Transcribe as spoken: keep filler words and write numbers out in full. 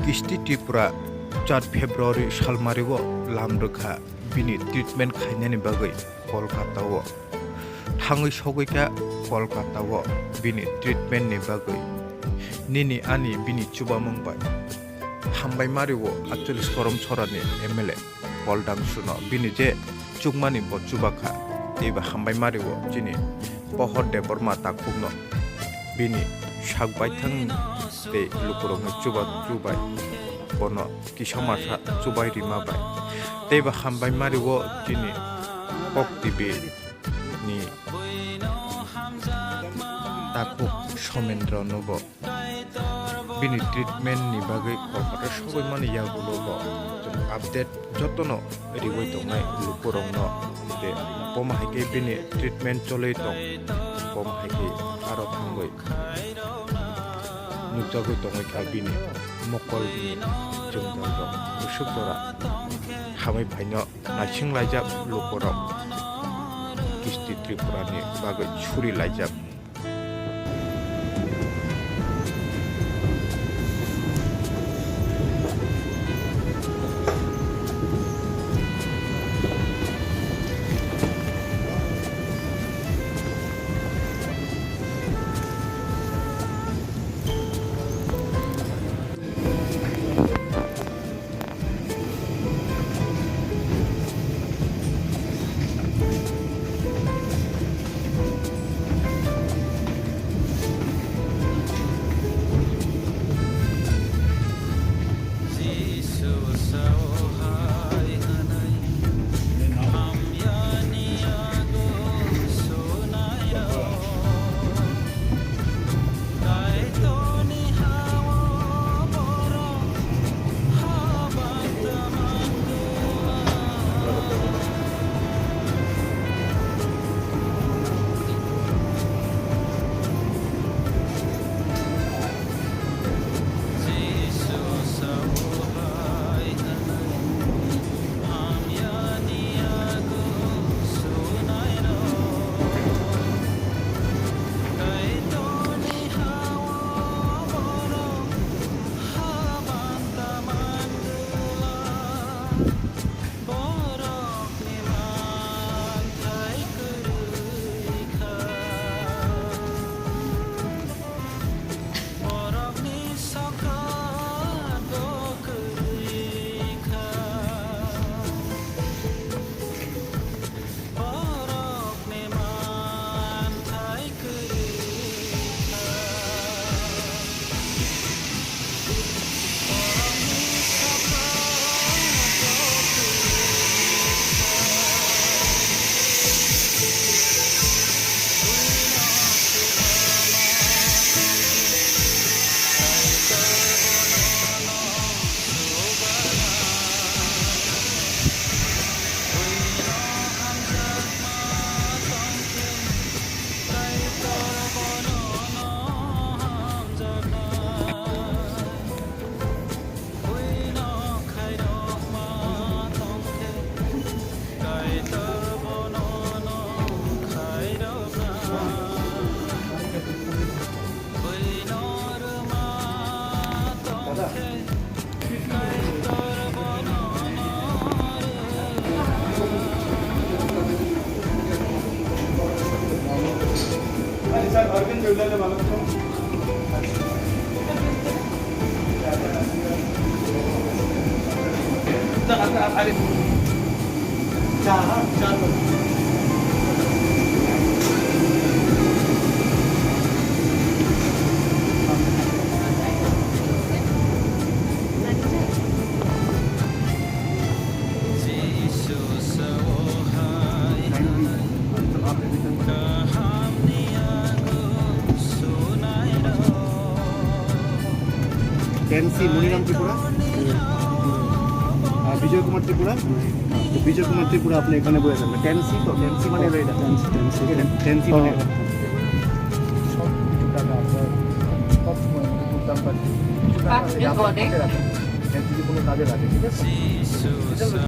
Kisti Tripura char February salmario lam rwkha bini treatment khainani bagwi Kolkata-o. Thangwi sogwi kha Kolkata-o bini treatment ni bagwi. Nini ani bini chubamung bai. Hambai mario acholish korom sorani M L A Pol Dangsuno bini je chukmani bo chubakha, teibo hambai mario chini Pohor Debbarma takhukno bini sak baithang tei lukurokni chuba chubai bono kisa masa chubai rima bai. Teibo hambai mario chini Kok T V ni takhuk Somendro nobo bini treatment ni bagwi Kolkata sogwi mani yagulo bo chwng update jotono riwi tongnai lukurokno. Tei bomo hai khe bini treatment choli tong, bomo hai khe aro thangwi nukjagwi tongwi kha bini mokolni jwngjal rok bwswk jora hamwi phaino naising laijak lukurok Kisti Tripura ni bagwi suri laijak. Ten C Maniram ত্রিপুরা, আর বিজয় কুমার ত্রিপুরা। তো বিজয় কুমার ত্রিপুরা আপনি এখানে বসে আছেন। Ten C তো, ten C মানে এটা। Ten C, ten C। Ten C মানে এটা। সব কিছু টাকা আপনার সব সময় মানে ভুগতান পাচ্ছি। কিছু টাকা আপনি রাখেন, রাখেন। Ten C কোনো কাজে লাগে, ঠিক আছে?